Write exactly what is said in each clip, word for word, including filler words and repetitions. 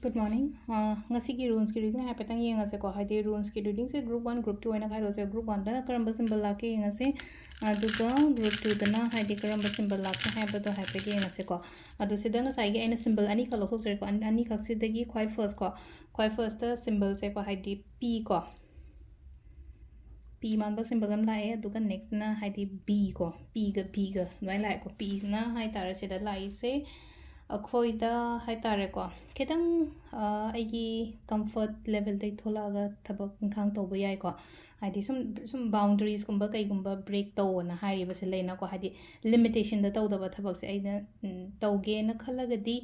Good morning. ꯑ, ꯉꯁꯤꯒꯤ runesꯀꯤ reading ꯍꯥꯏꯐꯦꯠꯇꯪ ꯌꯦꯡꯉꯁꯦꯀꯣ꯫ ꯍꯥꯏꯗꯤ runesꯀꯤ readingꯁꯦ group one, group two ꯍꯥꯏꯅ ꯈꯥꯏꯗꯣꯛꯁꯦ꯫ Group oneꯗꯅ ꯀꯔꯝꯕ symbol ꯂꯥꯛꯀꯦ ꯌꯦꯡꯉꯁꯦ, ꯑꯗꯨꯒ group twoꯗꯅ ꯍꯥꯏꯗꯤ ꯀꯔꯝꯕ symbol ꯂꯥꯛꯀꯦ ꯍꯥꯏꯕꯗꯣ ꯍꯥꯏꯐꯦꯠ ꯌꯦꯡꯉꯁꯦꯀꯣ꯫ ꯑꯗꯨ ꯁꯤꯗ ꯉꯁꯥꯏꯒꯤ ꯑꯩꯅ symbol ꯑꯅꯤꯈꯛ ꯂꯧꯊꯣꯛꯆꯔꯦꯀꯣ꯫ ꯑꯅꯤ-, ꯑꯅꯤꯈꯛꯁꯤꯗꯒꯤ ꯈ꯭ꯋꯥꯏ first ꯀꯣ, ꯈ꯭ꯋꯥꯏ first symbol ꯁꯦꯀꯣ, ꯍꯥꯏꯗꯤ P ꯀꯣ, P ꯃꯥꯟꯕ symbol ꯑꯃ ꯂꯥꯛꯑꯦ꯫ ꯑꯗꯨꯒ nextꯅ ꯍꯥꯏꯗꯤ B ꯀꯣ, Pꯒ Bꯒ ꯑꯗꯨꯃꯥꯏꯅ ꯂꯥꯛꯑꯦꯀꯣ꯫ Pꯁꯤꯅ ꯍꯥꯏ ꯇꯥꯔꯦ ꯁꯤꯗ ꯂꯥꯛꯏꯁꯦ ꯑꯩꯈꯣꯏꯗ ꯍꯥꯏ ꯇꯥꯔꯦꯀꯣ, ꯈꯤꯇꯪ, ꯑ, ꯑꯩꯒꯤ comfort levelꯗꯩ ꯊꯣꯛꯂꯛꯑꯒ ꯊꯕꯛ ꯏꯪꯈꯥꯡ ꯇꯧꯕ ꯌꯥꯏꯀꯣ꯫ ꯍꯥꯏꯗꯤ ꯁꯨꯝ, ꯁꯨꯝ boundariesꯀꯨꯝꯕ ꯀꯩꯒꯨꯝꯕ break ꯇꯧꯑꯣꯅ ꯍꯥꯏꯔꯤꯕꯁꯦ ꯂꯩꯅꯀꯣ, ꯍꯥꯏꯗꯤ limitationꯗ ꯇꯧꯗꯕ ꯊꯕꯛꯁꯦ ꯑꯩꯅ, ꯎꯝ, ꯇꯧꯒꯦꯅ ꯈꯜꯂꯒꯗꯤ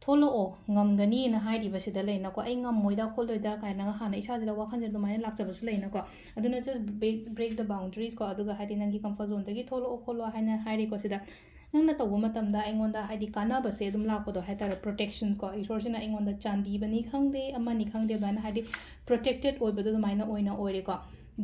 ꯊꯣꯛꯂꯛꯑꯣ, ꯉꯝꯒꯅꯤꯅ ꯍꯥꯏꯔꯤꯕꯁꯤꯗ ꯂꯩꯅꯀꯣ꯫ ꯑꯩ ꯉꯝꯃꯣꯏꯗ ꯈꯣꯠꯂꯣꯏꯗ ꯀꯥꯏꯅꯒ ꯍꯥꯟꯅ ꯏꯁꯥꯁꯤꯗ ꯋꯥꯈꯜꯁꯦ ꯑꯗꯨꯃꯥꯏꯅ ꯂꯥꯛꯆꯕꯁꯨ ꯂꯩꯅꯀꯣ꯫ ꯑꯗꯨꯅ just break, break the boundaries ꯀꯣ꯫ ꯑꯗꯨꯒ ꯍꯥꯏꯗꯤ ꯅꯪꯒꯤ comfort zoneꯗꯒꯤ ꯊꯣꯛꯂꯛꯑꯣ ꯈꯣꯠꯂꯣ ꯍꯥꯏꯅ ꯍꯥꯏꯔꯦꯀꯣ꯫ ꯁꯤꯗ ꯅꯪꯅ ꯇꯧꯕ ꯃꯇꯝꯗ ꯑꯩꯉꯣꯟꯗ ꯍꯥꯏꯗꯤ ꯀꯥꯟꯅꯕꯁꯦ ꯑꯗꯨꯝ ꯂꯥꯛꯄꯗꯣ ꯍꯥꯏ ꯇꯥꯔꯦ, protections ꯀꯣ꯫ ꯏꯁꯣꯔꯁꯤꯅ ꯑꯩꯉꯣꯟꯗ ꯆꯥꯟꯕꯤꯕꯅꯤ ꯈꯪꯗꯦ, ꯑꯃꯅꯤ ꯈꯪꯗꯦ, ꯑꯗꯨꯃꯥꯏꯅ ꯍꯥꯏꯗꯤ protected ꯑꯣꯏꯕꯗꯣ ꯑꯗꯨꯃꯥꯏꯅ ꯑꯣꯏꯅ ꯑꯣꯏꯔꯦꯀꯣ꯫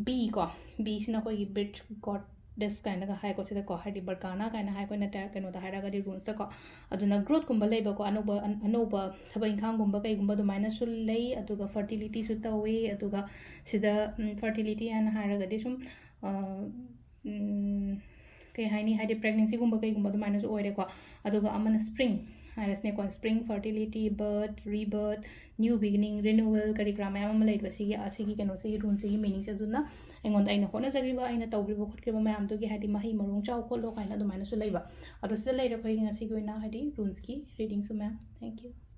B ꯀꯣ, Bꯁꯤꯅ ꯑꯩꯈꯣꯏꯒꯤ bridge goddess ꯀꯥꯏꯅꯒ ꯍꯥꯏꯀꯣ ꯁꯤꯗꯀꯣ, ꯍꯥꯏꯗꯤ ꯕꯔꯀꯥꯅꯥ ꯀꯥꯏꯅ ꯍꯥꯏ ꯑꯩꯈꯣꯏꯅ ꯇ-, ꯀꯩꯅꯣꯗ ꯍꯥꯏꯔꯒꯗꯤ runesꯇꯀꯣ꯫ ꯑꯗꯨꯅ growthꯀꯨꯝꯕ ꯂꯩꯕꯀꯣ, ꯑꯅꯧꯕ, ꯑꯟ-, ꯑꯅꯧꯕ ꯊꯕꯛ ꯏꯪꯈꯥꯡꯒꯨꯝꯕ ꯀꯩꯒꯨꯝꯕ ꯑꯗꯨꯃꯥꯏꯅꯁꯨ ꯂꯩ꯫ ꯑꯗꯨꯒ fertilityꯁꯨ ꯇꯧꯋꯤ꯫ ꯑꯗꯨꯒ ꯁꯤꯗ, ꯎꯝ, fertility ꯍꯥꯏꯅ ꯍꯥꯏꯔꯒꯗꯤ ꯁꯨꯝ, ꯑ, ꯎꯝ, ꯀꯩ ꯍꯥꯏꯅꯤ, ꯍꯥꯏꯗꯤ pregnancyꯒꯨꯝꯕ ꯀꯩꯒꯨꯝꯕ ꯑꯗꯨꯃꯥꯏꯅꯁꯨ ꯑꯣꯏꯔꯦꯀꯣ꯫ ꯑꯗꯨꯒ ꯑꯃꯅ spring ꯍꯥꯏꯔꯁꯤꯅꯦꯀꯣ, spring, fertility, birth, rebirth, new beginning, renewal, ꯀꯔꯤ ꯀꯔꯥ ꯃꯌꯥꯝ ꯑꯃ ꯂꯩꯕ ꯁꯤꯒꯤ, ꯑꯁꯤꯒꯤ ꯀꯩꯅꯣꯁꯤꯒꯤ runeꯁꯤꯒꯤ meaningꯁꯦ꯫ ꯑꯗꯨꯅ ꯑꯩꯉꯣꯟꯗ ꯑꯩꯅ ꯍꯣꯠꯅꯖꯈꯤꯕ, ꯑꯩꯅ ꯇꯧꯈꯤꯕ ꯈꯣꯠꯈꯤꯕ ꯃꯌꯥꯝꯗꯨꯒꯤ ꯍꯥꯏꯗꯤ ꯃꯍꯩ ꯃꯔꯣꯡ ꯆꯥꯎ ꯈꯣꯠꯂꯣ ꯀꯥꯏꯅ ꯑꯗꯨꯃꯥꯏꯅꯁꯨ ꯂꯩꯕ꯫ ꯑꯗꯣ ꯁꯤꯗ ꯂꯩꯔꯦ ꯑꯩꯈꯣꯏꯒꯤ ꯉꯁꯤꯒꯤ ꯑꯣꯏꯅ ꯍꯥꯏꯗꯤ runesꯀꯤ readingꯁꯨ ꯃꯌꯥꯝ꯫ Thank you.